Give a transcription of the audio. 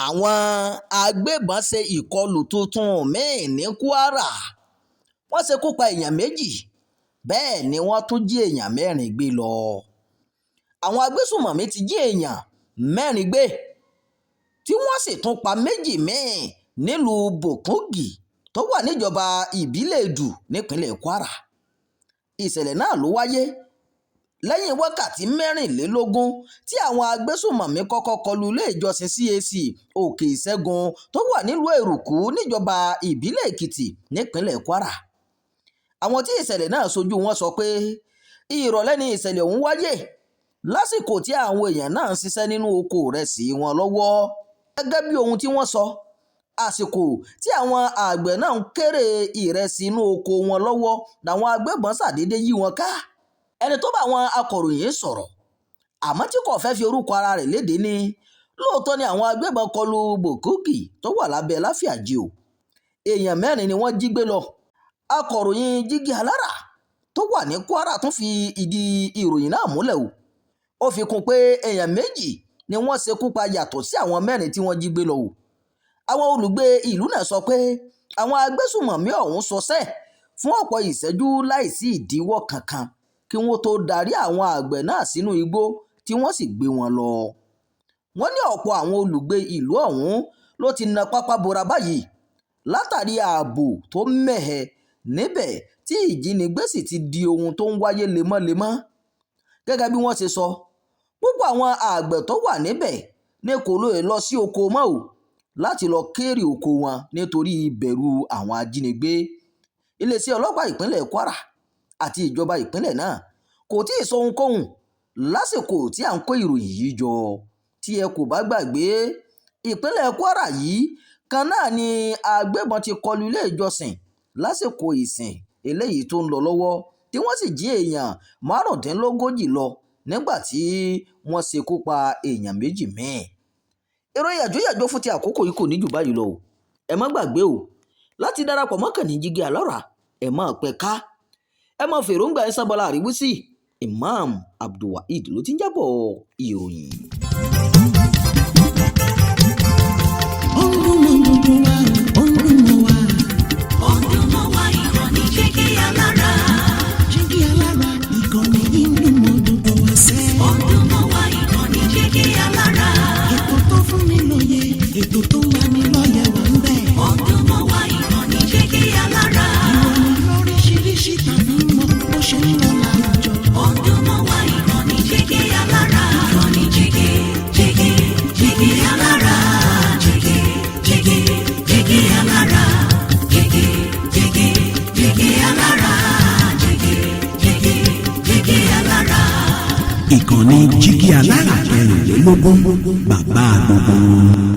Àwọn agbébọn ṣe ìkọlù tuntun mi-ín ní Kwara, wọ́n ṣekú pa èèyàn 2, bẹ́ẹ̀ ni wọ́n tún jí èèyàn 4 gbé lọ. Àwọn agbésùnmọ̀mí ti jí èèyàn 4 gbé tí wọ́n sì tún pa 2 mi-ín nílùú Bòkúngì tó wà níjọba ìbílẹ̀ Èdù nípínlẹ̀ Kwara. Ìṣẹ̀lẹ̀ náà ló wáyé lẹ́yìn wákàtí 24 tí àwọn agbésùnmọ̀mí kọ́kọ́ kọlu ilé ìjọsìn CAC Òkè Ìṣẹ́gun tó wà nílùú Èrúkù níjọba ìbílẹ̀ Èkìtì nípínlẹ̀ Kwara. Àwọn tí ìṣẹ̀lẹ̀ náà ṣojú wọn sọ pé ìrọ̀lẹ́ ni ìṣẹ̀lẹ̀ ọ̀hún wáyé lásìkò tí àwọn èèyàn náà ń ṣiṣẹ́ nínú oko ìrẹsì wọn lọ́wọ́. Gẹ́gẹ́ bí ohun tí wọ́n sọ, àsìkò tí àwọn àgbẹ̀ náà ń kéré ìrẹsì inú oko wọn lọ́wọ́ làwọn agbébọn ṣàdédé yí wọn ká. Ẹni tó bá àwọn akọ̀ròyìn sọ̀rọ̀ àmọ́ tí kò fẹ́ fi orúkọ ara rẹ̀ léde ní lóòótọ́ ni àwọn agbébọn kọlu Bòkúngì tó wà lábẹ́ Láfíàjì o. Èèyàn 4 ni wọ́n jí gbé lọ. Akọ̀ròyìn Jígí Alára tó wà ní Kwara tún fi ìdí ìròyìn náà múlẹ̀ o. Ó fi kún un pé èèyàn 2 ni wọ́n ṣekú pa yàtọ̀ sí àwọn 4 tí wọ́n jí gbé lọ o. Àwọn olùgbé ìlú náà sọ pé àwọn agbésùnmọ̀mí ọ̀hún ṣọṣẹ́ fún ọ̀pọ̀ ìṣẹ́jú láìsí ìdíwọ́ kankan kí wọ́n tó darí àwọn àgbẹ̀ náà sínú igbó tí wọ́n sì gbé wọn lọ. Wọ́n ní ọ̀pọ̀ àwọn olùgbé ìlú ọ̀hún ló ti na pápá bora báyìí látàrí ààbò tó mẹ́hẹ níbẹ̀ tí ìjínigbé sì ti di ohun tó ń wáyé lemọ́lemọ́. Gẹ́gẹ́ bí wọ́n ṣe sọ, púpọ̀ àwọn àgbẹ̀ tó wà níbẹ̀ ni kò lè lọ sí oko mọ́ o láti lọ kérè oko wọn nítorí ìbẹ̀rù àwọn ajínigbé. Iléeṣẹ́ ọlọ́pàá ìpínlẹ̀ Kwara àti ìjọba ìpínlẹ̀ náà kò tí ì sọ ohunkóhun lásìkò tí à ń kó ìròyìn yìí jọ. Tí ẹ kò bá gbàgbé, ìpínlẹ̀ Kwara yìí kan náà ni agbébọn ti kọlu ilé ìjọsìn lásìkò ìsìn eléyìí tó ń lọ lọ́wọ́ tí wọ́n sì jí èèyàn 35 lọ nígbà tí wọ́n ṣekú pa èèyàn 2 míì. Ìròyìn yàjóyàjó fún ti àkókò yìí kò ní jù báyìí lọ o. Ẹ má gbàgbé o láti darapọ̀ mọ́ kànnì Jígí Alára, ẹ máa pẹ́ ká, ẹ máa fèròǹgbà ẹ sábàlá àríwísí. Imam Abdulwaheed ló ti ń jábọ̀ ìròyìn. Ó ń dún mọ́ gbogbo wa, ó ń dún mọ́ wa. Ó ń dún mọ́ wa, ìkànnì Jígí Alára. Jígí Alára, ìkànnì yìí ń dún mọ́ gbogbo wa sẹ́. Ó ń dún mọ́ wa, ìkànnì Jígí Alára. Ètò tó fún ni lóye, ètò tó ń lani lọ́yẹ̀ wà ń bẹ̀. Ó ń dún mọ́ wa, ìkànnì Jígí Alára. Ìròyìn lóríṣiríṣi tàbí mọ́ bó ṣe ń lọ láwùjọ. Ó ń dún mọ́ wa, ìkànnì Jígí Alára. Ìkànnì Jígí, Jígí, Jígí Alára. Jígí, Jígí, Jígí Alára. Jígí, Jígí, Jígí Alára. Jígí, Jígí, Jígí Alára. Ìkànnì Jígí Alára 24, bàbá gbogbo wọn.